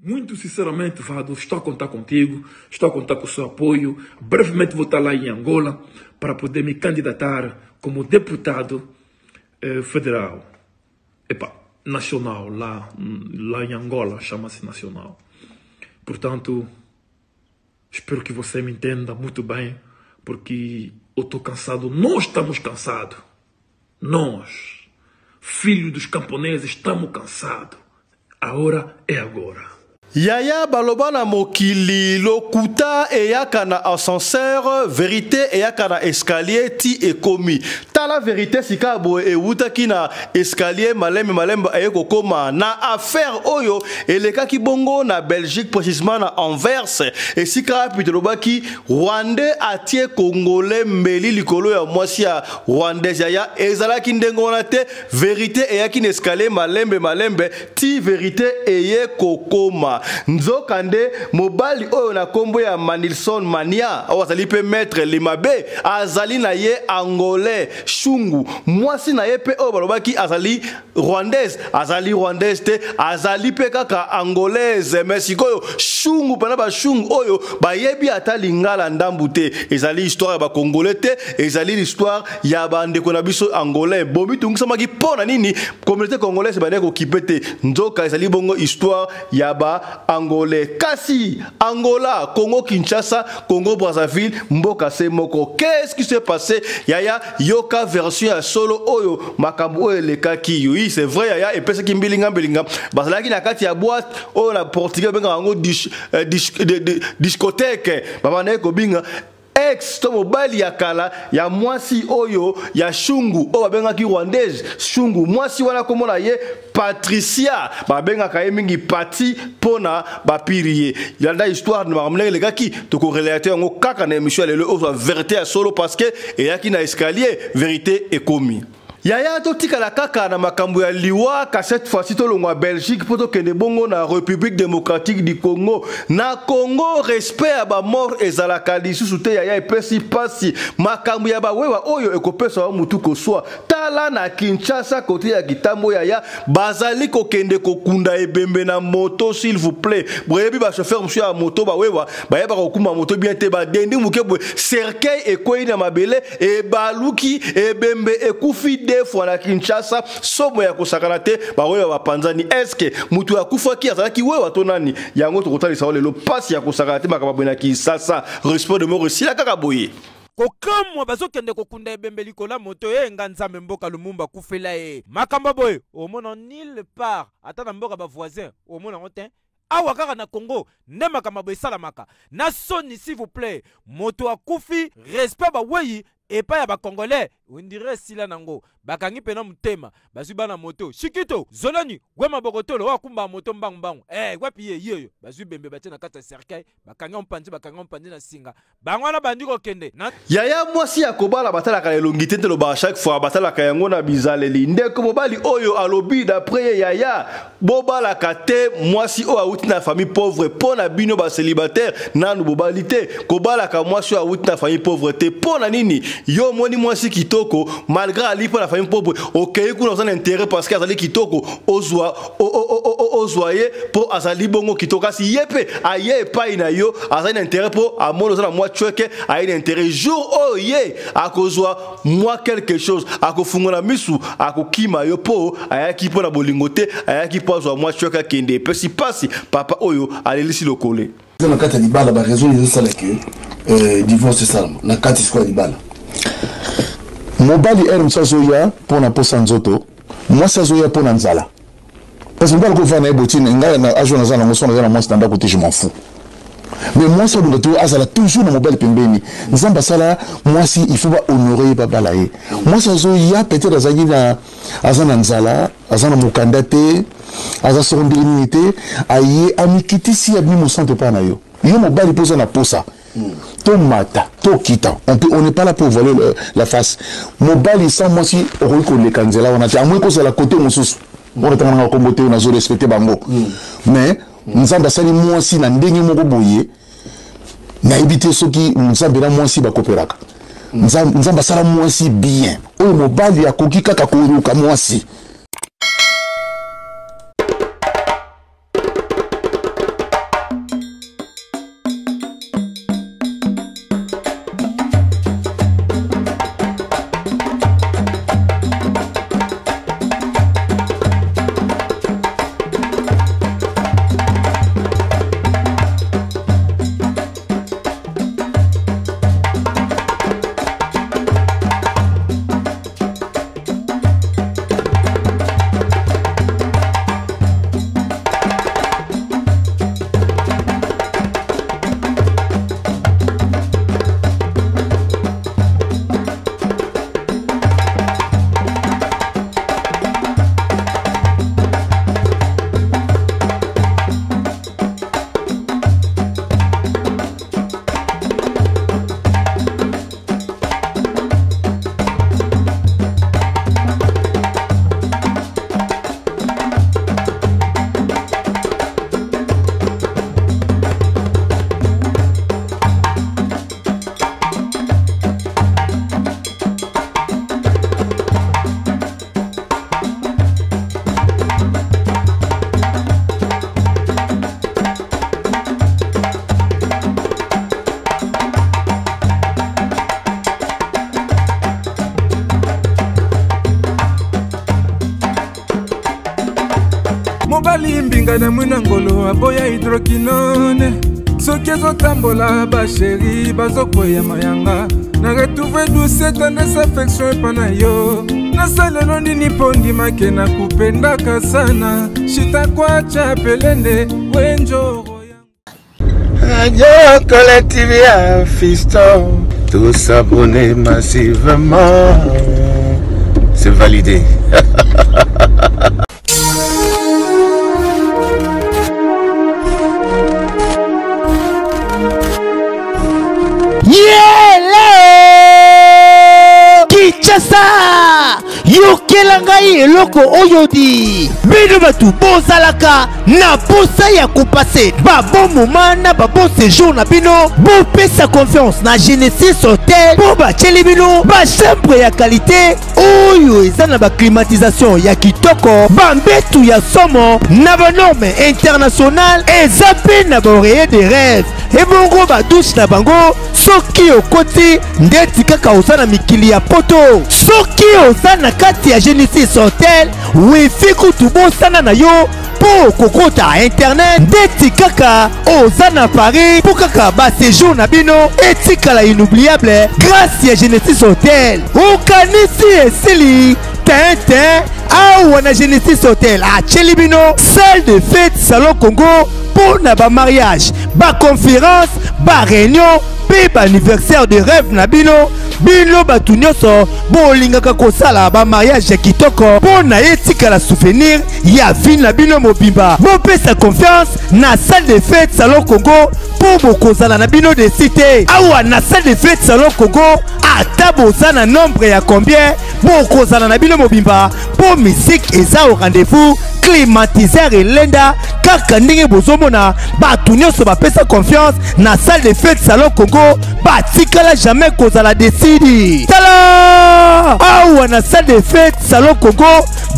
Muito sinceramente, Vado, estou a contar contigo, estou a contar com o seu apoio. Brevemente vou estar lá em Angola para poder me candidatar como deputado eh, federal. Epa, nacional, lá, lá em Angola chama-se nacional. Portanto, espero que você me entenda muito bem, porque eu estou cansado, nós estamos cansados. Nós, filhos dos camponeses, estamos cansados. A hora é agora. Yaya baloba na mokili lokuta eyaka na ascenseur verite eyaka na escalier ti ekomi tala verite sika boye ewutaki na escalier malembe malembe eye kokoma na affaire oyo elekaki bongo na Belgique précisément na Anvers esika wapi tolobaki Rwandais atie Congolais mbeli likolo ya mwasi ya Rwandais yaya ezalaki ndenge wana te verite eyaki na escalier malembe malembe ti verite eye kokoma nzoka nde mobali oyo na kombo ya Manilson Mania oyo azali mpe maître Limabe azali na ye angolais shungu mwasi na ye mpe oyo balobaki azali rwandaise azali rwandaise te azali mpe kaka angolaise me sikoyo shungu mpena bashungu oyo bayebi ata lingala ndambu te ezali histoire ya bakongole te ezali l'histoire ya bandeko na biso angolais bomitungisamaki mpo na nini communauté congolaise ebandaki kokipe te nzoka ezali bongo histoire ya ba angolais kasi angola congo kinshasa congo brazzaville mboka se moko qu'est-ce qui s'est passé yaya yoka version ya solo oyo makambo oyo elekaki oui c'est vrai yaya epesaki mbilinga mbilinga bazalaki na kati ya boîte oyo na portugais babengaka yango euh, discothèque babandaki kobinga ex to mobali ya kala ya mwasi oyo ya shungu oyo babengaki rwandaise shungu mwasi wana kombo na ye patricia babengaka ye mingi pati mpo na bapiri ye landa histoire na makambo ndenge elekaki tokorelate yango kaka na émission ya lelo ozwa verité ya solo parce que eyaki na escalier verité ekomi Yaya totikala kaka na makambo ya liwa ka cette fois-ci tolongwa Belgique mpo tokende bongo na République démocratique du Congo. Na Congo respect ya ba mort ezalaka lisusu te yaya epesi pasi makambo ya bawewa oyo ekopesa wa mutu koswa. Tala na Kinshasa kote ya Kitambo yaya bazali kokende kokunda ebembe na moto s'il vous plaît. Boyebi ba chauffeur mosusu ya moto bawewa bayebaka kokumba moto bien te badendi moke boye cercueil ekwei na mabele ebaluki ebembe ekufi de fois na kinshasa somo ya kosakana te bawewa bapanzani eske moto akufaki azalaki wewa to nani yango tokotalisa yo lelo mpasi ya kosakana te makambo boye na kinshasa respect de mort esila kaka boye kokamwa bazokende kokunda ebembe likolo ya moto ye nga nzambe mboka lumumba akufela ye makambo boye omona nil part ata na mboka bavoisin omona yango te awa kaka na congo nde makambo boye esalamaka na soni s'il vous plaît moto akufi respect baweyi epai ya bacongolais ondire esila nango bakangi mpena motema bazwi bana moto shikito zoloni we mabokotolo oyo akumbaka moto mbangu mbangu eh, wapi ye yeyo bazwi bembe batie na kati ya cercueil bakangi mpanzi bakangi mpanzi na singa bango wana bandi kokende na yaya mwasi ya kobala batalaka na elongi te ntelobaka chaque fois batalaka yango na bizaleli ndeko mobali oyo alobi d'après ye yaya bobalaka te mwasi oyo awuti na famille pauvre mpo na bino bacélibataire nanu bobali te kobalaka mwasi oyo awuti na famille pauvre te mpo na nini yo omoni mwasi kitoko malgré ali mpo na famille pauvre okei kuna oza na intérêt parce que azali kitoko ozwa ozwa ye mpo azali bongo kitoko kasi ye mpe aye epai na yo azali na intérêt mpo amoni oza na mwa chweke aye na intérêt jour oyo ye akozwa mwa quelque chose akofungola misu akokima yo mpo ayaki mpo na bolingo te ayaki mpo azwa mwa chweke akende epesi mpasi papa oyo alelisi lokole eza na kati ya libala ba raison ezosala ke euh, divorce esalama na kati sikoyo ya libala mobali ere mosusu azoya mpo na mposa nzoto mwasi azoya mpo na nzala parce que mobali kofanda na ye botine ngai na age naza nango so naza na mwasi na ndako te je m'en fous mais mwasi alinga to azala toujours na mobali pembeni nzambe asala mwasi il faut bahonore ye babala ye mwasi azoya peut-être azalaki na aza na nzala aza na mokanda te aza soko ndenge nini te aye amikitisi abimi mosantu epai na yo yo mobali mpo oza na posa tomata tokita on peut on n'est pas là pour voler le, la face mobali sans mwasi okoki koleka nzela wana te amoi kozala kote mosusu wana tanga nanga kombo te nazo respecte bango mais nzambe asali mwasi na ndenge moko boye nayebi te soki nzambe na mwasi bakopelaka nzambe asala mwasi bien oyo mobali akoki kaka koluka mwasi. Na mwina ngolo aboya hydroquinone. Soki ezotambola basheri bazokweya mayanga. Na retrouve douce tendresse affection epa na yo. Nasalelo nini mpo ndimake na kupendaka sana. Shitakwacha pelende wenjoro. Radio Collective ya Fiston, tous s'abonner massivement. C'est validé. Yele! Kinshasa! Yokela ngai eloko oyo di bino bato bozalaka na posa ya kopase babon moment na babon séjour na bino. Bopesa confiance na Genesis Hotel mpo batieli bino bachambre ya qualité oyo eza na baclimatisation ya kitoko, bambetu ya somo na banorme internationale, eza mpe na baoreiller de rêve. Ebongo badouche na bango, soki okoti ndeti kaka oza na mikili ya poto. Soki oza na kati ya Genesis Hotel, wifi kutu bosana na yo, mpo okokota internet ndeti kaka oza na Paris, mpo kaka baséjour na bino etikala inoubliable grâce ya Genesis Hotel. Okanisi esili tintin? Awa na Genesis Hotel atieli bino salle de fête Salon Congo mpo na bamariage, baconférence, baréunion mpe baanniversaire de rêve na bino. Bino bato nyonso bolingaka kosala bamariage ya kitoko mpo na etikala souvenir ya vie na bino mobimba, bopesa confiance na salle de fête Salon Congo mpo bokozala na bino déçus te. Awa na salle de fête Salon Congo, ata boza na nombre ya combien, bokozala na bino mobimba mpo musique eza au rendez-vous, climatiseur elenda kaka ndenge bozomona. Bato nyonso bapesa confiance na salle de fête Salon Congo batikala jamais kozala déçus. Tala, awa na salle de fête Salon Congo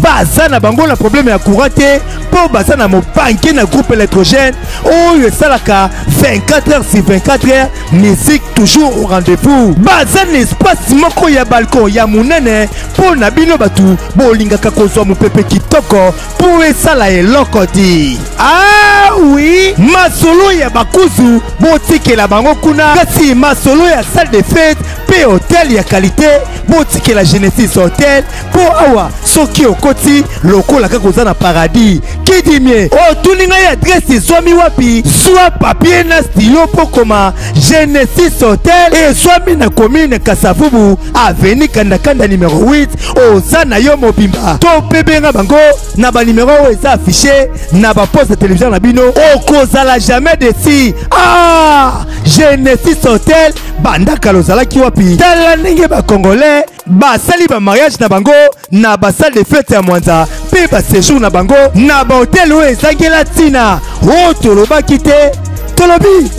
baza na bango na problème ya courant te, mpo baza na mopanke na groupe électrogène oyo esalaka 24 heures sur 24 heures, musique toujours au rendez-vous. Baza na espace moko ya balcon ya monene mpo na bino bato bolingaka kozwa mopepe kitoko mpo esala eloko ti. Ah oui, masolo ya bakuzu botikela bango kuna, kasi masolo ya salle de fête mpe hotel ya qualité botikela Genesis Hotel, mpo awa soki okoti lokola kaka oza na paradis. Kidimie otuni ngai adresse ezwami wapi? Zwa papier na stylo mpo koma. Genesis Hotel ezwami na commune Kasavubu, avenue Kandakanda numéro 8. Oza na yo mobimba to mpe benga bango na banimero oyo eza affiché na baposte ya télévision na bino. Okozala jamais déçu. Ah, Genesis Hotel, banda kala ozalaki wapi? Tala ndenge bacongolais basali bamariage na bango na basalle de fête ya Mwanza mpe baséjour na bango na bahotel oyo ezangela ntina. Oyo tolobaki te, tolobi.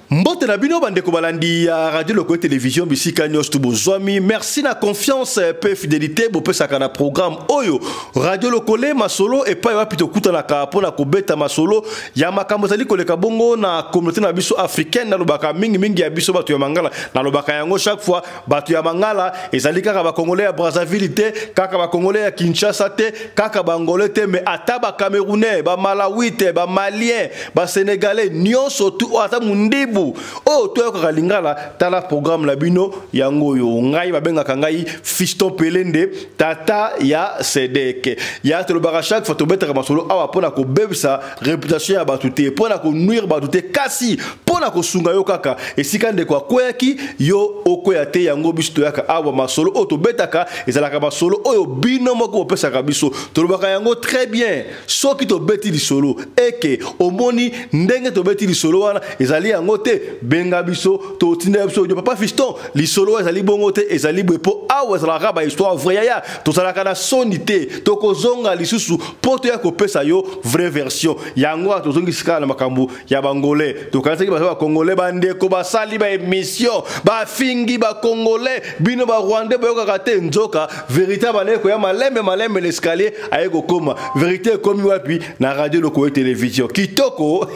Mbote na bino bandeko balandi ya Radio Loko Télévision bisika nyonso tu bozwami. Merci na confiance pe fidélité bopesaka na programme oyo Radio Lokole Masolo, epai wapi tokutanaka mpona kobeta masolo ya makambo ezali koleka bongo na communauté na biso africaine. Nalobaka mingimingi ya biso bato ya Mangala, nalobaka yango chaque fois, bato ya Mangala ezali kaka bakongolais ya Brazzaville te, kaka bakongolais ya Kinshasa te, kaka bangolais te, mais ata bacamerounais, bamalawi te, bamalien, basénégalais nyonso tu oyo ata mundibu oyo toyokaka lingala, tala programme na bino yango oyo. Ngai babengaka ngai Fiston Pelende, tata ya Sedek ya. Tolobaka chaque fois, tobetaka masolo awa mpona kobebisa réputation ya bato te, mpona konuire bato te, kasi mpona kosunga yo kaka esika ndeko akweyaki, yo okwea te. Yango biso toyaka awa, masolo oyo tobetaka ezalaka masolo oyo bino moko bopesaka biso. Tolobaka yango très bien, soki tobeti lisolo eke omoni ndenge tobeti lisolo wana ezali yango te, benga biso, totindela biso audio: "Papa Fiston, lisolo oyo ezali bongo te, ezali boye." Mpo awa ezalaka bahistoire vrai yaya, tozalaka na soni te, tokozonga lisusu mpo toya kopesa yo vraie version. Yango wana tozongisi kaka na makambo ya bangolais. Tokanisaki baza bacongolais, bandeko basali baémission bafingi bacongolais, bino barwandais boyokaka te. Nzoka vérité bandeki koya malembe malembe, l'escalier aye kokóma. Vérité ekomi wapi? Na Radio Lokoye Télévision. Kitoko,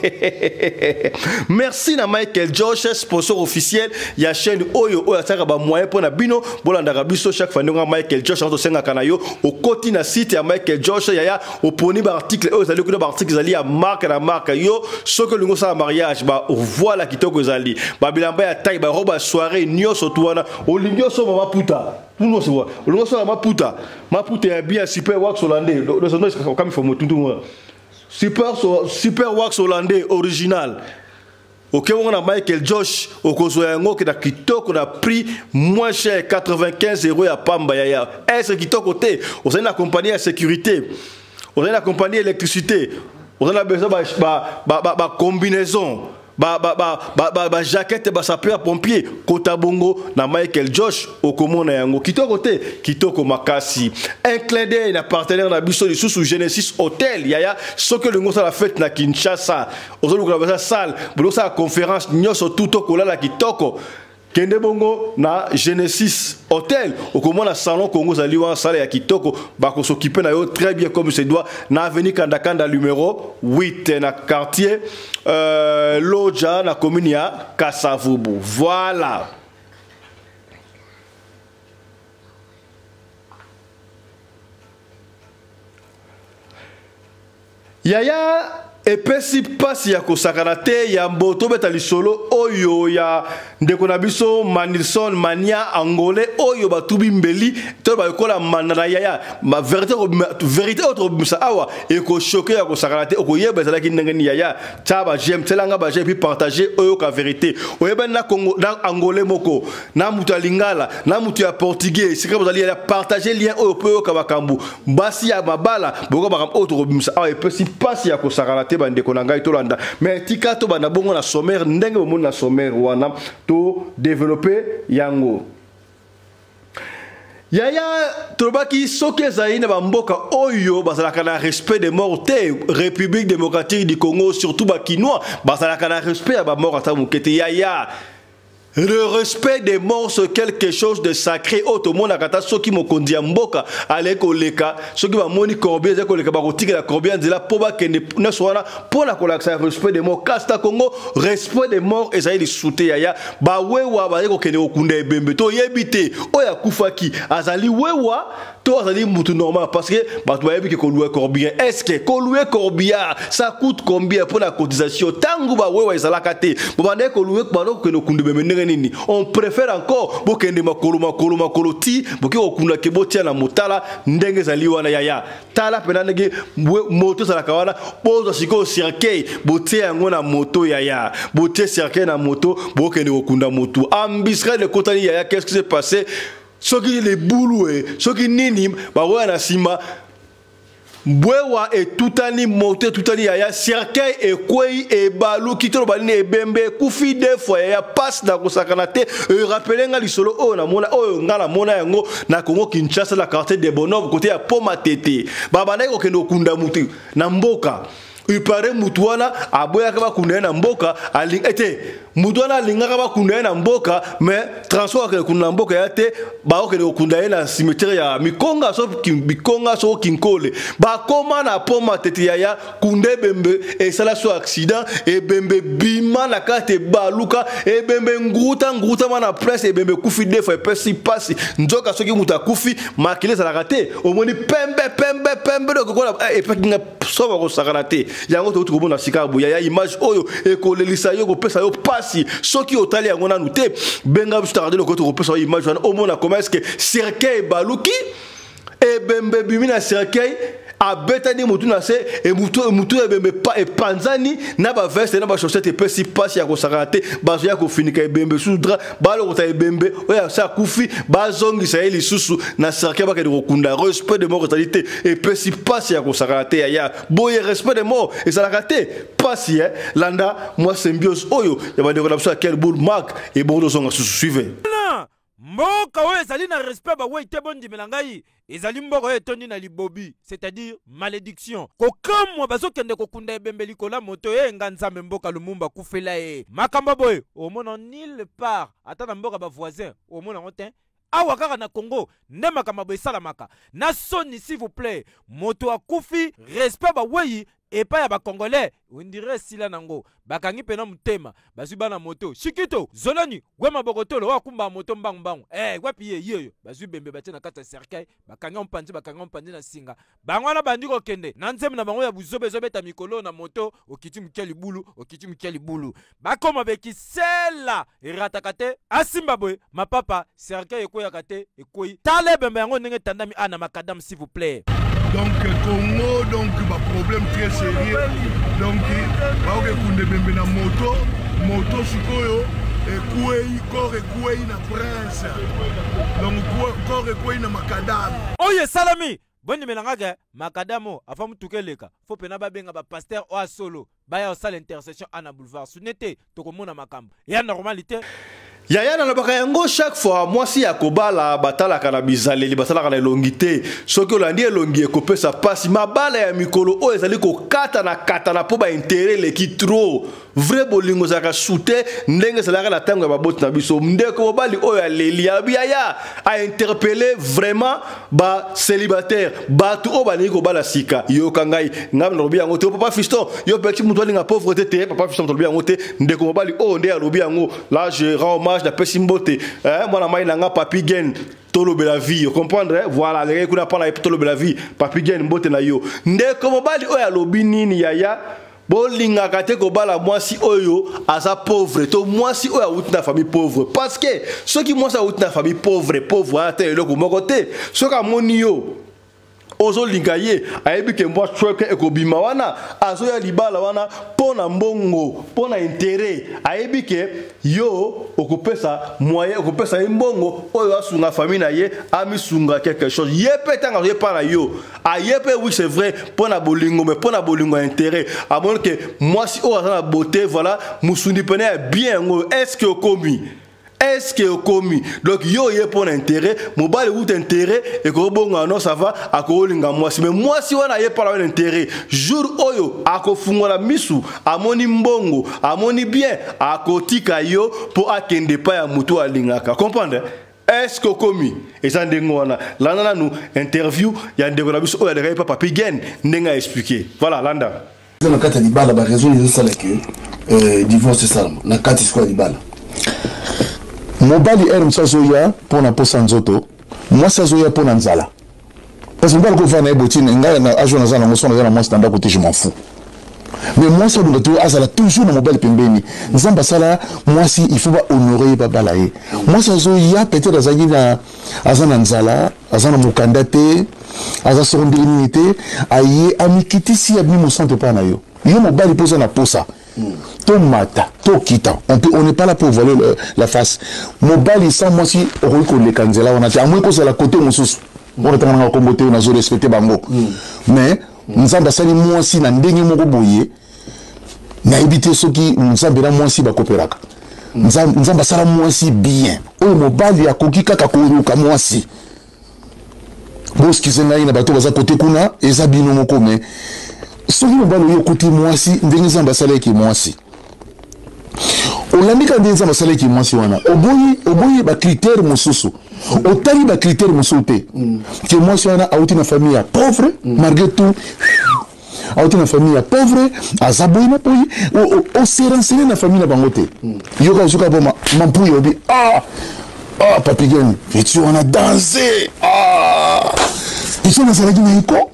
merci na Mike. Michael Josh, sponsor officiel ya chaîne oyo oyo asalaka bamoyen mpo na bino bolandaka biso chaque fois. Ndenge Michael Josh yango tosengaka na yo, okoti na site ya Michael Josh, yaya, oponi baarticle oyo ezali kuna. Baarticle ezali ya marque na marque. Yo soki olingi osala mariage, bavoile kitoko ezali, babilamba ya taille, barobe ya soirée, nyonso tu wana. Olingi osomba maputa, nyonso olingi osomba maputa, maputa ya bien, super wax hollandais, kami motuntu, super, super wax hollandais original, oke bongo na Michael Josh, okozwa yango okenda kitoko na prix moins cher, 95 € ya pamba. Yaya, ese kitoko te? Ozali na compagnie ya sécurité, ozali na compagnie ya électricité, ozali na besoin bacombinaison, bajaquette, basapeur pompier, kota bongo na Michael Josh, okomona yango kitoko te? Kitoko makasi. Un clin d'œil na partenaire na biso lisusu, Genesis Hotel. Yaya, soki olingi osala fête na Kinshasa, ozoluka baza salle, bolingi osala conférence, nyonso tu to kolala kitoko, kende bongo na Genesis Hotel. Okomona salon Congo ezali wana, sala ya kitoko, bakos'occuper na yo très bien comme se doit, na avenue Kandakanda numéro 8, na quartier Loja, na commune ya Kasavubu. Voilà. Yaya, epesi mpasi ya kosakana te. Yambo tobeta lisolo oyo ya ndeko na biso Manilson Mania, angolais oyo batubi mbeli to bayekola manda na yaya, ma vérité, vérité oyo tokobimisa awa ekochoquer ya kosakana te. Okoyeba ezalaki ndenge nini. Yaya, tia baj'aime, tielanga baj'aime, puis partage, oyoka vérité. Oyebani na Congo, na angolais moko, na moto ya lingala, na moto ya portugais, esika bozali, ya partage lien oyo mpo oyoka makambo. Basi ya mabala, boyoka makambo oyo tokobimisa awa, epesi mpasi ya kosakana te. Bandeko na ngai, tolanda. Mais tika tobanda bongo na sommaire, ndenge bomoni na sommaire wana, todévelopper yango. Yaya, tolobaki soki ezali na bamboka oyo bazalaka na respect de mort te, République démocratique du Congo, surtout bakinois bazalaka na respect ya bamort ata moke te. Yaya, le respect des morts, c'est quelque chose de sacré. Oyo tomonaka, ata soki mokonzi ya mboka aleki koleka, soki bamoni corbillard eza koleka, bakotikela corbillard nzela mpo bakende nyonso wana mpo na kolakisa respect des morts. Kasi na Congo, respect des morts ezali lisusu te. Yaya, bawewa bazali kokende kokunda ebembe, toyebi te oyo akufaki azali wewa to azali mutu normal, parce que bato bayebi ke kolouer corbillard, est ce que kolouer corbillard, ça coûte combien pour la cotisation? Ntango bawewa ezalaka te, bobandaki kolouer, banda kokende kokunda ebembe ndenge nini? On préfère encore bokende makolo, makolo, makolo ti boke kokunda, ke botia na motala ndenge ezali wana. Yaya, tala mpena ndenge moto ezalaka wana. Bozwa sikoyo cercueil, botie yango na moto. Yaya, botie cercueil na moto, bokende kokunda motu. Embuscade ekotani. Yaya, qu'est-ce qui s'est passé? Soki libulu e, soki nini, bakoya na nsima, bwewa etutani moto, etutani. Yaya, cercueil ekwei, ebaluki, toloba nini, ebembe ekufi deux fois. Yaya, pasi na kosakana te. Erappeler nga lisolo oyo namona, oyo nga namona yango na Congo Kinshasa, na quartier de Bonhomme, côté ya Poma Tete. Babandaki kokende kokunda mutu na mboka. Il paraît mutu wana aboyaka bakunda ye na mboka, ete mutu wana alingaka bakunda ye na mboka, mais transport akende kunda na mboka ya te, bakokende kokunda ye na cimetière ya Mikonga, so Mikonga, so Kinkole. Bakoma na Poma Tete, yaya, kunda ebembe esala so accident, ebembe bima na kati, ebaluka, ebembe nguta ngutama na presse, ebembe ekufi deux fois. Epesi pasi. Nzoka soki mutu akufi, makili ezalaka te, omoni pembe pembe pembe, okokola epekinga so bakosakana te. Yango touti komona sika boye. Ya image oyo ekolelisa yo, kopesa yo pasi. Soki otali yango nanu te, benga biso tarde loko, tokopesa yo image wana, omona comment est-ce que cercueil ebaluki, ebembe ebimi na cercueil, abetani motu na se, mutu ebembe epanzani na baveste na bachaussette. Epesi mpasi ya kosakana te. Bazoya kofinika ebembe susu drap, balokota ebembe oyo ase akufi, bazongisa ye lisusu na cercueil, bakende kokunda. Respect de mort ezali te, epesi mpasi ya kosakana te. Yaya, boye respect de mort ezalaka te, mpasi. Landa mwa symbiose oyo ya bandeko na biso ya Kelbul Mark, ebongo tozonga susu. Suivez. Mboka oyo ezali na respect bawei te, bondimela ngai, ezali mboka oyo etondi na libobi, c'est-à-dire malédiction. Kokamwa, bazokende kokunda ebembe likolo ya moto. Ye nga Nzambe, mboka Lumumba akufela ye. Makambo boye omona nulle part, ata na mboka bavoisin omona yango te. Awa kaka na Congo nde makambo boye esalamaka na soni. S'il vous plaît, moto akufi, respect bawei. Epai ya ba congolais on dirait esila nango bakangi pena motema bazwi bana moto shikito zoloni wema bokotolo oyo akumbaka moto mbangu mbangu eh wapi ye yeyo bazwi bembe batie na kati ya cercueil bakangi yango mpanzi bakangi yango mpanzi na singa bango wana bandi kokende na nzembo na bango ya buzoba ezobeta mikolo na moto okiti moke libulu okiti moke libulu bakoma bekisela erataka te asimba boye mapapa cercueil ekweyaka te ekwei tala ebembe yango ndenge etandami a na makadam s'il vous plaît. Donc Congo donc ba problème très sérieux donc baoke kunde bembe na moto moto sikoyo ekwei corps ekwei na prince donc corps ekwei na makadam. Oyo esalami bondimela nga ke makadamo afa motuka eleka fo pena babenga ba pasteur oyo solo baya osala intercession ana boulevard sune te tokomona makambo ya normal te. Yaya nalobaka yango chaque fois, mwasi ya kobala batalaka na bizaleli, batalaka na elongi te. Soki olandi elongi ekopesa pasi. Mabala ya mikolo oyo ezali kokatana katana mpo ba intérêt eleki trop. Vrai bolingo ezalaka sute ndenge ezalaka na ntango ya baboti na biso. Ndeko mobali oyo aleli alobi yaya a interpellé vraiment ba célibataire, bato oyo balingi kobala sika. Yoka ngai, ngai nalobi yango te. Papa Fiston, yo peki moto alinga pauvreté te. Papa Fiston alobi yango te. Ndeko mobali oyo nde alobi yango. Là je rends hommage na pesi mbote, hein, mwana mai nanga Papi Gen tolobela vie, comprendre, hein? Voilà, leke kuna pala tolobela vie, Papi Gen mbote na yo. Ndeko mobali oyo alobi nini yaya? Bolingaka te kobala mwasi oyo aza pauvre to mwasi oyo awuti na famille pauvre, parce que soki mwasi awuti na famille pauvre, pauvre wana te eloko moko te. Soki amoni yo ozolinga ye, ayebi ke mbwa chweke ekobima wana, azoya libala wana mpo na mbongo, mpo na intérêt. Ayebi ke yo okopesa moyen, okopesa ye mbongo oyo asunga famille na ye, amisunga quelque chose. Ye mpe ntango azoye mpa na yo, aye mpe oui c'est vrai mpo na bolingo, mais mpo na bolingo ya intérêt. Amoni ke mwasi oyo aza na beauté, voilà mosundi pene ya bien yango. Est-ce que okomi? Est-ce que okomi? Donc yo ye mpo na intérêt, mobali wuta intérêt ekobonga non ça va, akolinga mwasi, mais mwasi wana ye pala wana intérêt. Jour oyo akofungola misu, amoni mbongo, amoni bien, akotika yo po akende pa ya mutu alingaka. Comprendre? Est-ce que okomi? Eza ndenge wana. Landa nanu interview ya ndeko na biso oyo alekaki pa Papi Gen, ndenge a expliquer. Voilà, landa. Eza na kati ya libala ba raison ezosala ke divorce esalama na kati sikoyo ya libala. Mobali heure mosusu azoya mpo na posa nzoto, mwasi azoya mpo na nzala. Parce que mobali kovanda na ye botine, ngai na age naza nango, so naza na mwasi na ndako te, je m'en fous. Mais mwasi alinga to azala toujours na mobali pembeni. Nzambe asala mwasi, il faut ba honorer ye, babala ye. Mwasi azoya peut-être azalaki na aza na nzala, aza na mokanda te, aza soko ndenge nini te, aye amikitisi abimi mosantu epai na yo. Yo mobali mpo oza na posa, tomata tokita, on peut, on n'est pas là pour voler la face. Mobali sans mwasi okoki koleka nzela wana te, amoki kozala kote mosusu wana tanga nanga kombo te, nazo respecte bango. Mais Nzambe asali mwasi na ndenge moko boye, nayebi te soki Nzambe na mwasi bakopelaka. Nzambe asala mwasi bien, oyo mobali akoki kaka koluka mwasi. Boskize ngai na bato baza kote kuna, eza bino moko, mais soki mobali oyo okuti mwasi ndenge Nzambe asalaki mwasi, olandi kaka ndenge Nzambe asalaki mwasi wana, oboyi ba critère mosusu, otali ba critère mosusu te, ke mwasi wana auti na famille ya pauvre, malgré tout auti na famille ya pauvre, aza boyi na boyi, ose renseigner na famille na bango te. Yoka ozoka bo mampuya obi, ah, ah, Papi Gen, eti wana danse, ah, eti nazalaki na eko,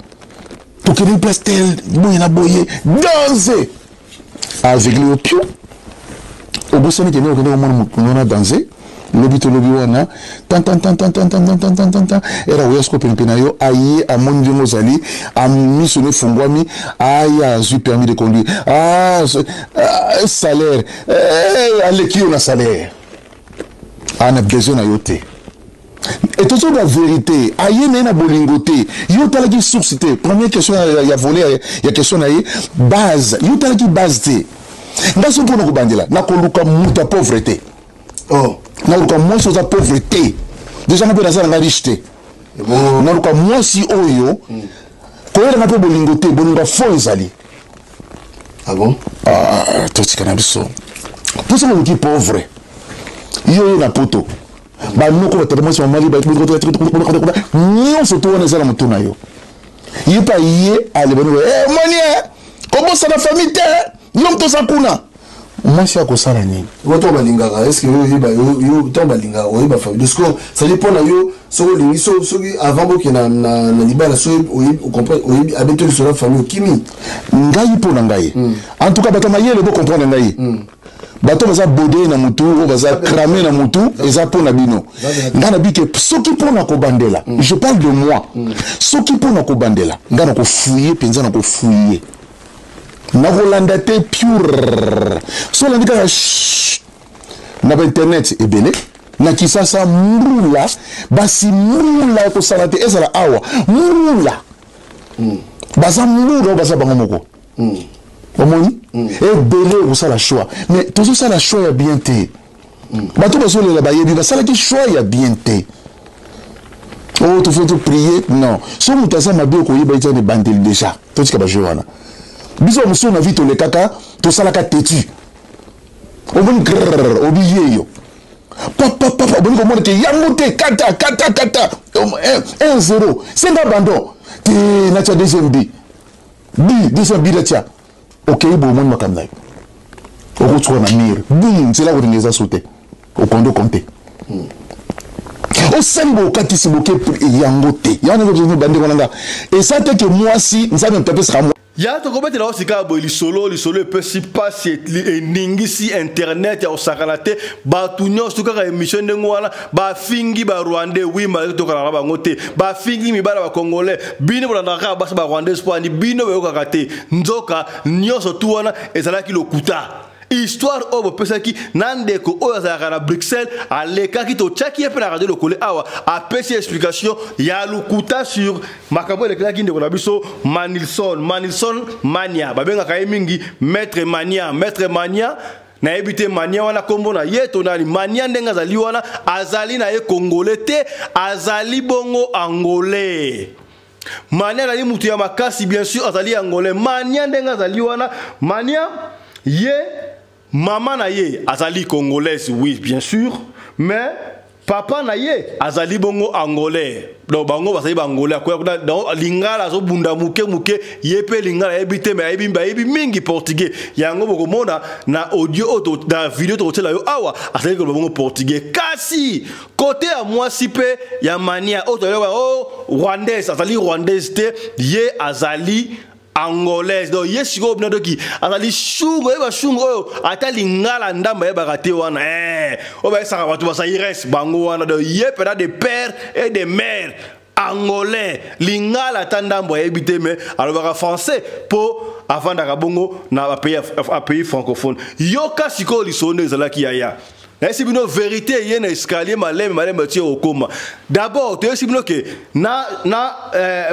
tokende place tel, boye na boye, danse. Aveugle yo pio, obosani kende okende komona moto wana danse, lobi to lobi wana, tan, tan, tan, tan, tan, tan, tan, tan, tan, tan, tan, era oya siko penepene na yo, aye, amoni ndenge ozali, miso ne efungwami, aya azwi permis de conduire, ah, ah, salaire, eh, aleki yo na salaire, ana besoin na yo te. Et toujours la vérité, aye na ye na bolingo te, yo otalaki source te. Première question ya volet ya question na ye, base, yo otalaki base te. Nga so mpona kobandela, nakoluka moto ya pauvre te. Oh. Naluka mwasi oza pauvre te. Déjà nga mpe naza nanga riche te. Oh. Naluka mwasi oyo koyelanga mpe bolingo te, bolingo ya fond ezali. Ah bon? Ah, totika na biso. Mposa koluki pauvre. Yo yo na poto. Banoko batata mwasi mamali ba nyonso to wana eza na motu na yo. Ye pa ye alebani eh moni eh. Kobosana famille te, yo moto oza kuna. Mwasi akosala nini? Yo ntango balingaka, est ce que yo oyeba yo ntango balingaka oyeba famille? Donc sikoyo, c'est-à-dire mpo na yo soki olingi soki avant bokende na, na, na libala soki oyebi ocomprendre oyebi abeti lisolo ya famille okimi. Ngai mpo na ngai mm. En tout cas bato ya mayele bo comprendre ngai mm. Bato baza bode na mutu oyo baza crame na mutu eza mpo na bino. Ngai nabi ke soki mpo na kobandela mm. Je parle de moi mm. Soki mpo na kobandela ngai nakofouye mpenza, nakofouye, nakolanda te pure. So olandi kaka na bainternet ebele na Kisasa, mbula basi mbula ekosala te, ezala awa mbula mm. Baza mbula oyo baza bango moko mm. Omoni mm. Ebele okosala choix, mais tozosala choix ya bien te mm. Bato bazolela bayebi basalaki choix ya bien te. Oh, tofo to prier non, so moto aza mabe okoyeba eti wana ebandeli déjà. Totika bajeu wana. Biso mosusu na vie tolekaka, tosalaka tetu, omoni grrr obi yeyo papa papa, oboni komona te yango te, kata kata kata 1 0 senga abandon te, natia deuxième bi bi deuxième bi natia okei boye, omoni makambo na yo okotuka na mire, bum, nzela kolinga eza so te, okondo konte osali boye, okatisi boke yango te. Yango ndenge bandeko na nga eza te ke mwasi Nzambe moto apesaka. Ya tokobetela yo sika boye lisolo, lisolo epesi mpasi, eningisi internet ya kosakana te. Bato nyonso kaka émission ndenge wana bafingi barwandais, wi malgré tokalaka na bango te, bafingi mibala bacongolais. Bino bolandaka kaka basi barwandais mpo ani bino boyokaka te. Nzoka nyonso tu wana ezalaki lokuta. Histoire oyo bopesaki na ndeko oyo azalaka na Bruxelles, alekaki, totiaki ye mpe na Radio Lokole awa, apesi explication ya lokuta sur makambo elekelaki ndeko na biso Manilson, Manilson Mania, babengaka ye mingi Maître Mania. Maître Mania, nayebi te Mania wana nkombo na ye to nani. Mania ndenge azali wana, azali na ye congolais te, azali bongo angolais. Mania azali mutu ya makasi, bien sûr azali angolais. Mania ndenge azali wana, Mania ye mama na ye azali congolaise, oui bien sûr, mais papa na ye azali bongo angolais. Donc bango bazali bangolais, akoya kuna. Donc lingala azobunda moke moke, ye mpe lingala ayebi te, mais ayebi, ayebi mingi portugais. Yango bokomona na audio oyo, na video tokotiela yo awa, azali koloba bongo portugais. Kasi kote ya mwasi mpe ya Mania oyo toyoka o rwandaise, azali rwandaise te, ye azali angolaise. Donc ye sikoyo bino toki azali shungu, oyeba shungu oyo ata lingala ndambo ayebaka te wana oyo bayesaka bato bazaires bango wana. Donc ye mpena de père et de mère angolais, lingala ata ndambo ayebi te, mais alobaka français mpo avandaka bongo na bapays francophone. Yoka sikoyo lisolo nde ezalaki yaya. Nayesi bino vérité eye na escalier maleme maleme tie okoma. D'abord toyesi bino ke na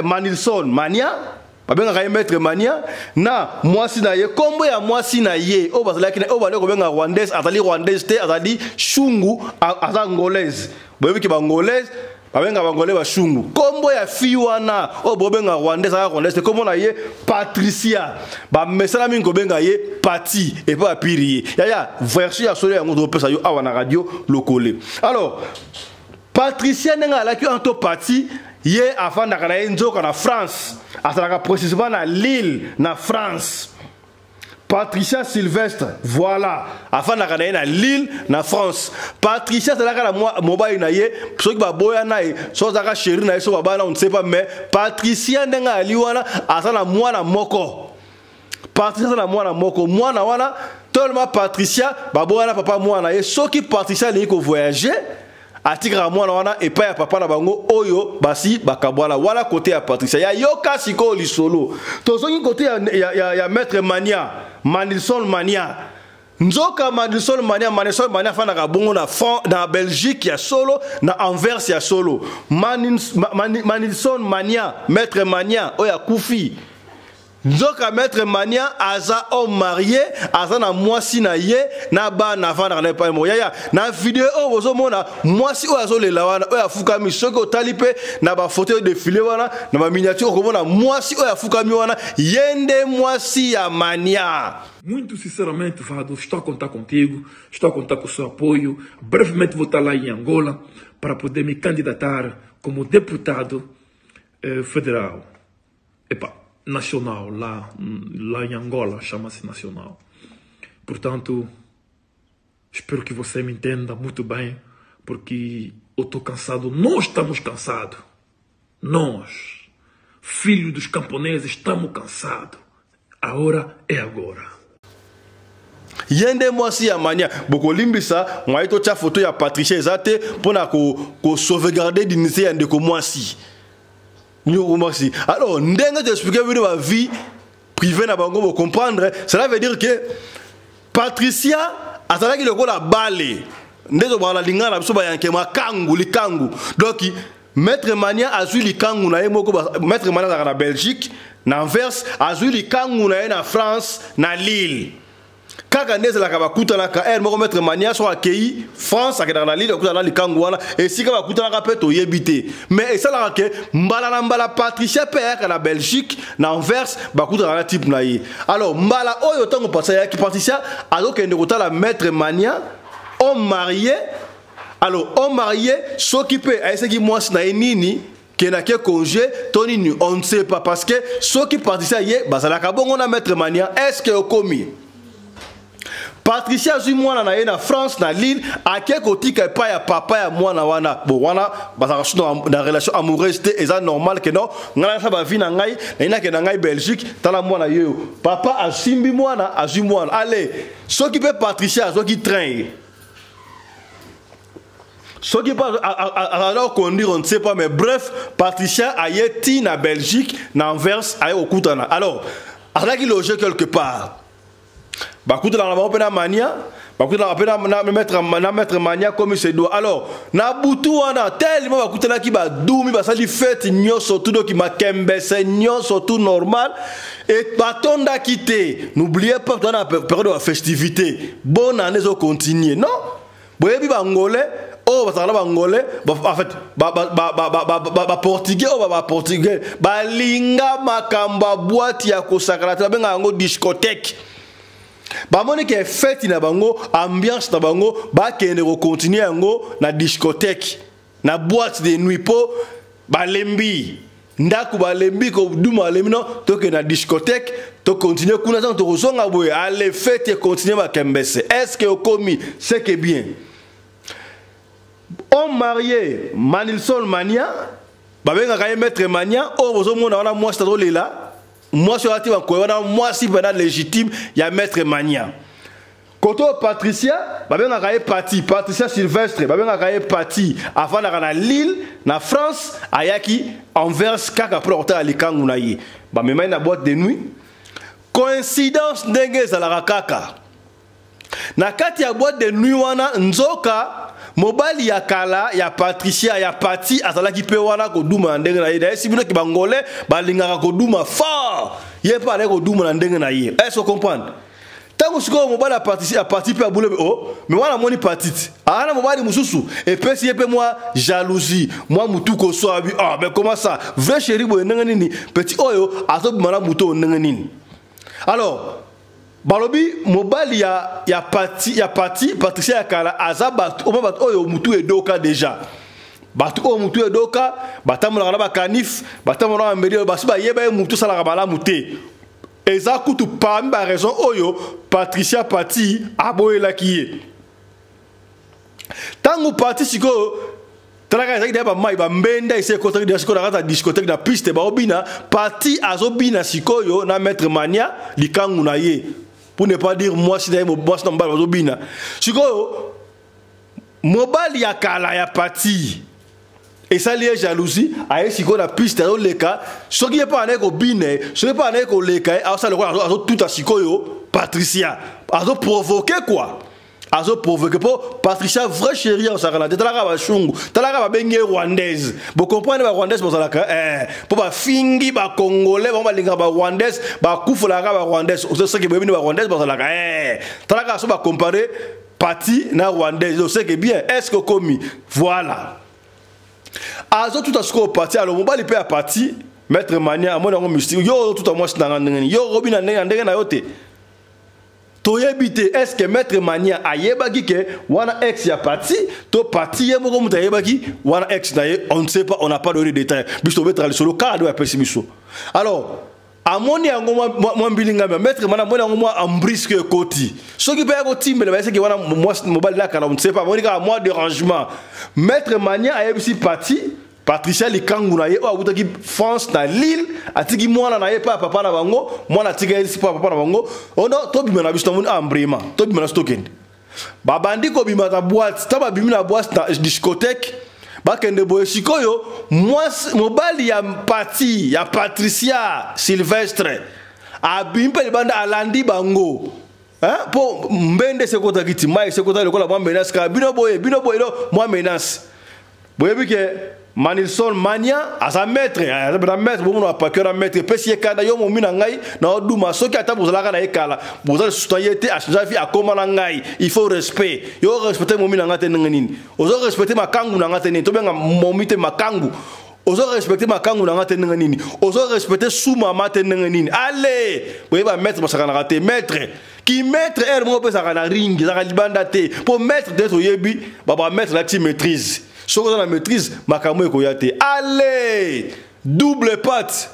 Manilson Mania, babengaka ye Maître Mania, na mwasi na ye, kombo ya mwasi na ye oyo bazalaki na oyo bale kobenga rwandaise, azali rwandaise te, azali shungu, aza angolaise. Boyebi ke bangolaise babenga bangolais bashungu. Kombo ya fille wana oyo bobenga rwandaise, aza rwandaise te, kombo na ye Patricia, bamesana mingi kobenga ye Pati epe bapiri ye. Yaya, version ya solo yango topesa yo awa na Radio Lokole. Alors Patricia ndenge alaki wana to Pati, ye afandaka na ye nzoka na France, azalaka précisément na Lille na France. Patricia Sylvestre, voilà, afandaka na ye na Lille na France. Patricia azalaka na mobali na ye, soki baboya na ye, soki azalaka chéri na ye, soki babana, on ne sait pas, mais Patricia ndenge ali wana aza na mwana moko. Patricia aza na mwana moko, mwana wana tellement Patricia baboya na papa mwana ye, soki Patricia alingi ko voyager, atikaka mwana wana epai ya papa na bango oyo basi bakabwana wana. Kote ya Patricia ya yoka sikoyo lisolo, tozongi kote ya Maître Mania, Manilson Mania. Nzoka Manilson Mania, Manilson Mania afandaka bongo na, na Belgique ya solo, na Anvers ya solo. Manilson Mania, Maître Mania oyo akufi, nzoka Maître Mania aza homme marié, aza na mwasi na ye na bana, avandaka na epai moko. Yaya, na video oyo bozomona mwasi oyo azolela wana, oyo afukami, soki otali mpe na bafoto oyo defile wana na baminiature, okomona mwasi oyo afukami wana, ye nde mwasi ya Mania. Muito sinceramente, Vado, estou a contar contigo, estou a contar com o seu apoio. Brevemente vou estar lá em Angola para poder me candidatar como deputado federal. Epa. nacional lá, lá em Angola, chama-se nacional. Portanto, espero que você me entenda muito bem, porque eu estou cansado, nós estamos cansados. Nós, filhos dos camponeses, estamos cansados. A hora é agora. Ye nde mwasi ya Mania. Bokolimbisa mwaye totya foto ya Patricia eza te mpo na kosauvegarde ko dignité ya ndeko mwasi, ndeko mwasi. Alors ndenge toexplike bino ba vie privée na bango, bocomprendre. Cela veut dire que Patricia azalaki lokola bale nde tobaka na lingala na biso bayanke makangu likangu. Donc Maître Mania azwi likangu na ye moko. Maître Mania azalaka na Belgique, na Anvers, azwi likangu na ye na France, na Lille. Kaka nde ezalaka bakutanaka heure moko. Maître Mania soki akei France, akendaka na Lille, akutana na likangu wana. Esika bakutanaka mpe toyebi te, mais esalaka ke mbala na mbala Patricia mpe ayaka na Belgique, na Anvers, bakutanaka na type na ye. Alors mbala oyo ntango Patricia ayaki, Patricia azokende kotala Maître Mania, homme marié. Alors homme marié, soki mpe ayesaki mwasi na ye nini ke na ke congé to nini, on ne sait pas, parce que soki Patricia ye bazalaka bongo na Maître Mania. Est ce que okomi? Patricia azwi mwana na ye na France, na Lille, ake kotika epai ya papa ya mwana wana. Bon, wana bazalaka su na relation amoureuse te, eza normal ke non, ngai nasala bavi na ngai, nayi nakende na ngai Belgique, tala mwana ye oyo. Papa asimbi mwana, azwi mwana ale. Soki mpe Patricia azwaki train ye, soki mpe azala koconduire, on ne sait pas, mais bref, Patricia aye ti na Belgique, na Anvers, aye kokutana. Alors azalaki loge quelque part, bakutanaka na bango mpe na Mania, bakutanaka mpe na Maître Mania comme se doit. Alors na butu wana, tellement bakutanaki, badumi, basali fete nyonso tu, doki makembese nyonso tout normal et batondaki te. N'oubliez pas, toza na période ya festivité, bonne année ezocontinue, non? Boyebi bangolais oyo bazalaka na bangolais, en fait baportugais oyo, baportugais balinga makambo ya boîte ya kosakana te, babengaka yango discothèque. Bamoni ke feti na bango, ambiance na bango, bakende kokontinue yango na discothèque, na boîte de nuit, mpo balembi ndako, balembi koduma, balembi no, tokende na discothèque, tokontinue kuna, ntango tokozonga boye, ale fete ekontinue makembese. Est ce que okomi? C'est que bien, homme marié Manilson Mania, babengaka ye Maître Mania, oyo bozomona wana mwasi azolela, mwasi oyo ati bakoye wana, mwasi mpena légitime ya Maître Mania. Koto Patricia, babengaka ye Pati, Patricia Sylvestre, babengaka ye Pati, afandaka na Lille, na France. Ayaki Anvers kaka mpona kotala likangu na ye. Bamemai na boîte de nuit. Coïncidence, ndenge ezalaka kaka na kati ya boîte de nuit wana, nzoka mobali ya kala ya Patricia, ya Pati, azalaki mpe wana koduma na ndenge na ye. Nayesi bino ke bangolais balingaka koduma fort, ye mpe alaki koduma na ndenge na ye. Est ce comprendre? Ntango sikoyo mobali ya Patricia, ya Pati mpe abule o oh, me wana amoni Pati ti aa na mobali mosusu, epesi ye mpe mwa jalousie, mwa mutu koso abi: ah, mais comment ça, vrai chéri boye, ndenge nini petit oyo azobima na motu oyo, ndenge nini? Alors balobi mobali ya Pati, ya Pati Patricia ya kala, aza bato oma bato oyo mutu edoka déjà, bato oyo mutu edoka, batambolaka na bakanif, batambolaka na bameli oyo basi bayeba ye mutu osalaka malamu te. Eza kutu parmi baraison oyo Patricia Pati aboyelaki ye. Ntango Pati sikoyo talaka, ezalaki deya bamai bambenda esi ekotaki deya. Sikoyo na kati ya discothèque, na piste, baobina, Pati azobina sikoyo na Maître Mania, likangu na ye, pour ne pas dire mwasi na ye. Mwasi na mobali bazobina. Sikoyo mobali ya kala ya Pati esali ye jalousie, aye sikoyo na piste, azoleka. Soki ye mpe anaye kobina ye, soki mpe anaye koleka ye, azosala lokola azotuta sikoyo Patricia, azoprovoke quoi, azoprovoke mpo Patricia vrai chéri azalaka na te. Talaka bashungu, talaka babengi ye rwandaise, bocomprendre barwandaise bazalaka mpo bafingi bacongolais, bango balingaka barwandaise, bakufelaka barwandaise. Soki boyebi nde barwandaise bazalaka, talaka so bacompare Pati na rwandaise, oseke bien. Est ce que okomi? Voilà, azotuta sikoyo Pati. Alo mobali mpe ya Pati, Maître Mania, amoni yango mystique: yo ozotuta mwasi na nga ndenge nini? Yo okobi na ndenge na ndenge na yo te. Toyebi te est ce que Maître Mania ayebaki ke wana ex ya Pati, to Pati ye moko moto ayebaki wana ex na ye. On ne sait pas, on n'a pas donné de détail. Biso tobetaka lisolo kaka nde apesi biso. Alors Amoni yango mwa mbilinga mia maître mana amoni yango mwa embrisque ekoti. Soki mpe ya kotimbela bayesaki wana mobali na kala on ne sait pas, amoni kaka mwa dérangement. Maître Mania ayebisi Pati Patricia likangu na ye oyo awutaki France na Lille, atiki mwana na ye pa papa na bango, mwana atika ye pa papa na bango. Ono tobima na biso namoni embrayement, tobima na biso tokende. Babandi kobima na boîte, ta babimi na boîte na discothèque, bakende boye sikoyo mwasi mobali ya Pati ya Patricia Sylvestre abimi mpe libanda alandi bango. Hein? Po mbende sekotaki ti mai sekotaki lokola mwa menace kaka bino boye bino boye do mwa menace. Boyebi ke Manilson Mania aza maître, aza bena maître, bomona apaki wana maître, epesi ye kanda yo momi na ngai na oduma soki ata bozalaka na ye kala, bozala lisusu na ye te, achange vie akoma na ngai, il faut respect. Yo respecter momi na ngai te ndenge nini? Ozo respecter makangu na ngai te nini? Tobenga momi te makangu. Ozo respecter makangu na ngai te ndenge nini? Ozo respecter sous mama te ndenge nini? Allez, boyeba maître basakanaka te, maître ki maître er moko pesaka na ring, ezaka libanda te. Po maître te toyebi, ba maître la ti maîtrise. Soki oza na maîtrise, makambo ekoya te. Allez, double patte.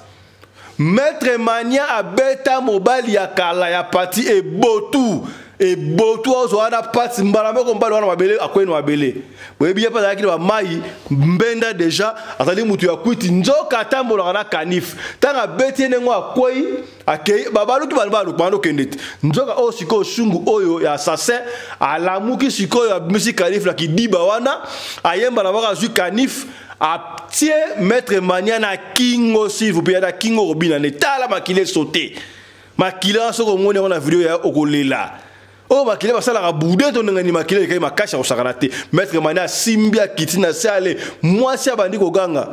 Maître Mania abeta mobali ya kala ya Pati e botu. E botu ozo wana pati mbala moko mbala wana mabele akwei na mabele. Boyebi ye mpe azalaki na ba mai mbenda déjà, azali mutu ya kwiti nzoka atambolaka na kanif. Tango abeti ye ndenge akwei, akei, babaluki bana baluki, bana okende te. Nzoka oyo sikoyo sungu oyo ya assassin alamuki sikoyo abimisi kanif na kidiba wana, ayemba na moko azwi kanif, atie maître Mania na kingo s'il vous plaît, na kingo robina ne tala makile sauter. Makila soko omoni yango na video ya okolela. Oyo makila basalaka bude to ndenge nini makila ekai makasi ya kosakana te. Maître Mania asimbi akiti na se ale mwasi abandi koganga.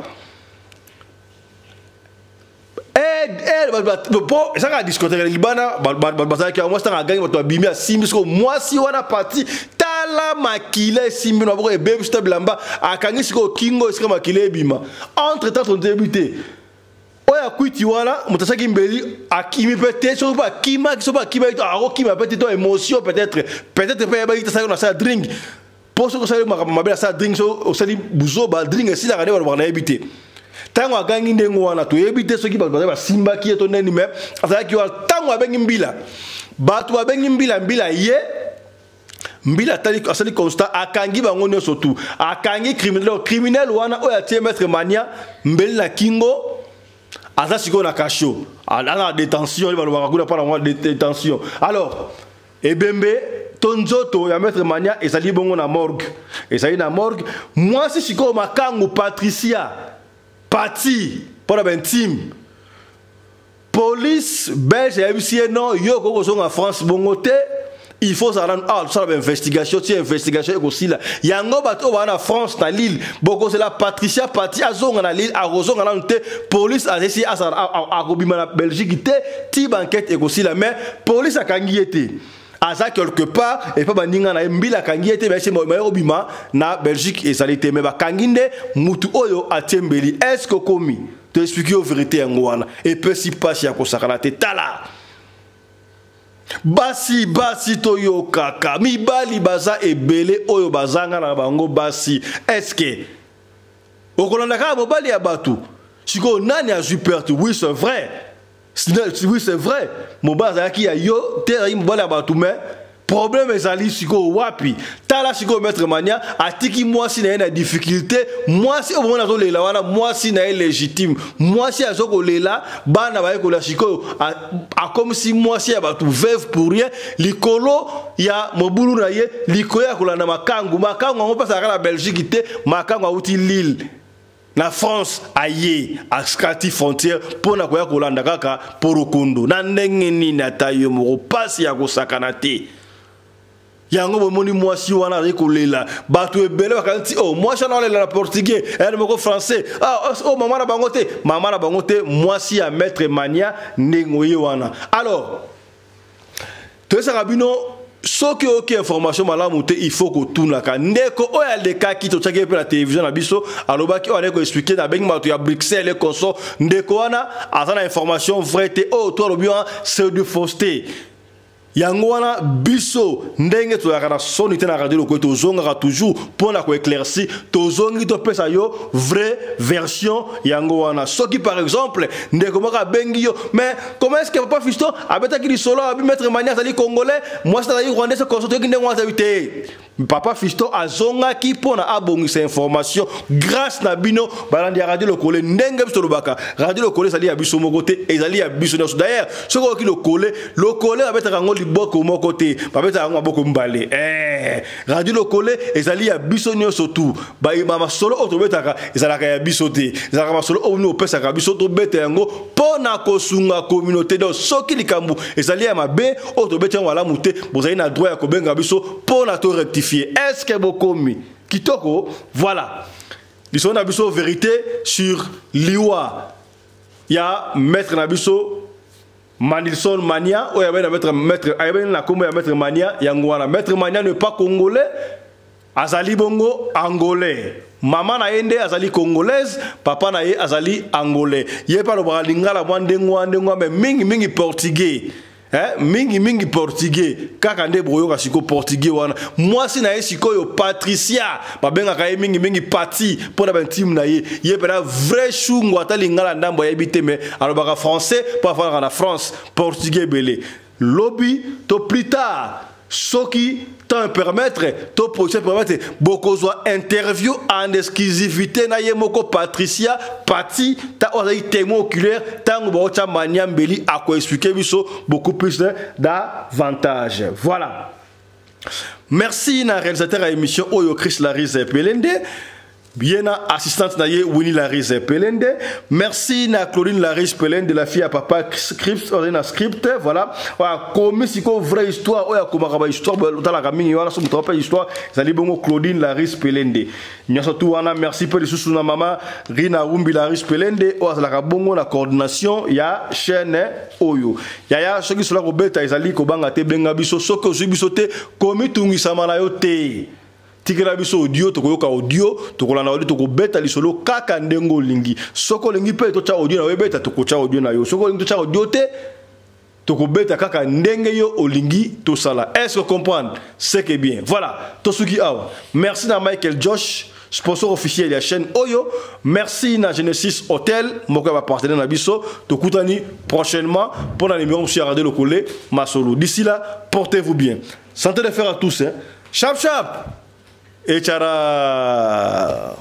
Po ezalaka discothèque libanda, bazalaki yango, mwasi ntango agangi bato babimi asimbi sikoyo mwasi wana parti tala makila esimbi na maboko ebebisi ta bilamba akangi sikoyo kingo esika makila ebima. Entre temps toyebi te oyo akwiti wana moto asaki mbeli akimi mpe te, soki mpe akimaki, soki mpe akimaki, akokima mpe te, to émotion peut-être, peut-être mpe ayebaki te asalaki na sala drink. Po soki osali makambo mabe na sala drink, soki osali buzoba drink esilaka nde balobaka nayebi te. Ntango agangi ndenge wana toyebi te soki bato bazali basimbaki ye to nini, mais azalaki wana. Ntango abengi mbila, bato babengi mbila, mbila ye mbila atali, asali constat, akangi bango nyonso tu, akangi criminel, criminel wana oyo atie maître Mania mbeli na kingo, aza sikoyo na cachot, aza na détention, balobaka kuna mpona mwa détention. Alors ebembe to nzoto ya maître Mania ezali bongo na morgue, ezali na morgue. Mwasi sikoyo makangu Patricia Pati mpona ba intime, police belge ayebisi ye non, yo okoki kozonga France bongo te, il faut ozala nanu awa tosala ba investigation, ti investigation ekosila. Yango bato oyo baza na France na Lille bokozela Patricia Pati azonga na Lille, akozonga nanu te. Police azesi azala akobima na Belgique te ti ba enquête ekosila, mais police akangi ye te, aza quelque part et pa baninga na ye mbila akangi ye te, bayesi maye obima na Belgique ezali te, mais bakangi nde mutu oyo atie mbeli. Est-ce que okomi to expliquer yo vérité yango wana epesi pasi ya kosakana te. Tala basi, basi toyokaka mibali baza ebele oyo bazanga na bango basi. Est-ce que okolanda kaka mobali ya bato? Sikoyo nani azwi perte? Oui c'est vrai, oui c'est vrai, mobali azalaki ya yo te, azalaki mobali ya bato, mais problème ezali sikoyo wapi? Tala sikoyo maître Mania atiki mwasi na ye na difficulté, mwasi oyo bomona azolela wana, mwasi na ye légitime, mwasi azokolela, bana baye kolela sikoyo, akomisi mwasi ya bato veuve pour rien, likolo ya mobulu na ye, likolo ya kolanda makangu. Makangu yango mpe azalaka na Belgique te, makangu awuti Lille na France, aye askati frontière mpona koya kolanda kaka porokondo na ndenge nini? Ata yo moko pasi ya kosakana te. Yango bomoni mwasi wana azali kolela, bato ebele bakanisi oh, mwasi wana alela na portugais, ayali moko français, ah, oh, mama na bango te, mama na bango te, mwasi ya maître Mania ndenge oye wana. Alors toyesaka bino soki oyoki information malamu te, il faut kotunaka ndeko oyo alekaki, totiaki ye mpe na télévision na biso, alobaki oyo aleki koexplike, nabengi bato ya Bruxelles et consort, ndeko wana aza na information vrai te, oyo to alobi wana c'est de fausseté. Yango wana biso ndenge tozalaka na soni te na radio lokola tozongaka toujours mpo na koéclairci, tozongi topesa yo vraie version. Yango wana soki par exemple ndeko moko abengi yo, mais comment est-ce que papa Fiston abetaki lisolo, abi maître Mania azali congolais, mwasi azali rwandais, se toyoki ndenge wana azali te. Papa Fiston azongaki mpo na abongisa information grâce na bino balandi ya radio Lokole. Ndenge biso tolobaka, radio Lokole ezali ya biso moko te, ezali ya biso nyonso. D'ailleurs soki oyoki Lokole, Lokole babetaka yango liboko moko te, babetaka yango maboko mibale. Radio Lokole ezali ya biso nyonso tu. Masolo oyo tobetaka ezalaka ya biso te, ezalaka masolo oyo bino opesaka biso tobeta yango mpo na kosunga communauté. Donc soki likambo ezali ya mabe oyo tobeti yango malamu te, bozali na droit ya kobenga biso mpo na to rectifier. Est-ce que bokomi kitoko? Voilà lisolo na biso, vérité sur liwa ya maître na biso Manilson Mania, oyo ayebani na maître, ayebani na kombo ya maître Mania. Yango wana, maître Mania n'est pas congolais, azali bongo angolais. Mama na ye nde azali congolaise, papa na ye azali angolais. Ye mpe alobaka lingala mwa ndenge wana ndenge wana, mais mingi mingi portugais. Mingi mingi portugais kaka nde boyoka sikoyo portugais wana. Mwasi na ye sikoyo Patricia, babengaka ye mingi mingi Pati mpo na bantime na ye. Ye mpena vrai shungu, ata lingala ndambo ayebi te, mais alobaka français mpo afandaka na France, portugais ebele. Lobi to plus tard, soki temps permettre to position permettre, bokozwa interview en exclusivité na ye moko Patricia Pati ta oyo azali témoin oculaire ntango baotya Mania mbeli, akoexpliquer biso beaucoup plus davantage. Voilà, merci na réalisateur ya émission oyo, Chris Larise Pelende, bien na assistante na ye Winnie Larise Pelende. Merci na Claudine Larise Pelende, la fille à papa script, oyo na script. Voilà, akomi sikoyo vraie histoire oyo akomaka ba histoire otalaka mingi wana. So moto ape histoire ezali bongo Claudine Larise Pelende nyonso tu wana. Merci mpe lisusu na mama Rina Rumbi Larise Pelende oyo azalaka bongo na coordination ya chaîne oyo. Yaya, soki sola kobeta ezali kobanga te, benga biso. Soki ozwi biso te, komitungisama na yo te, tikela biso audio, tokoyoka audio, tokolanda audio, tokobeta lisolo kaka ndenge olingi. Soki olingi mpe totya audio na yo ebeta, tokotya audio na yo. Soki olingi totya audio te, tokobeta kaka ndenge yo olingi tosala. Est-ce que comprendre? C'est que bien. Voilà, tosuki awa. Merci na Michael Josh, sponsor officiel ya chaîne oyo. Merci na Genesis Hotel, moko ya bapartenaire na biso. Tokutani prochainement pour na numéro mosusu ya radio Lokole Masolo. D'ici là, portez-vous bien, santé de fer à tous, hein. Chap chap et tchara.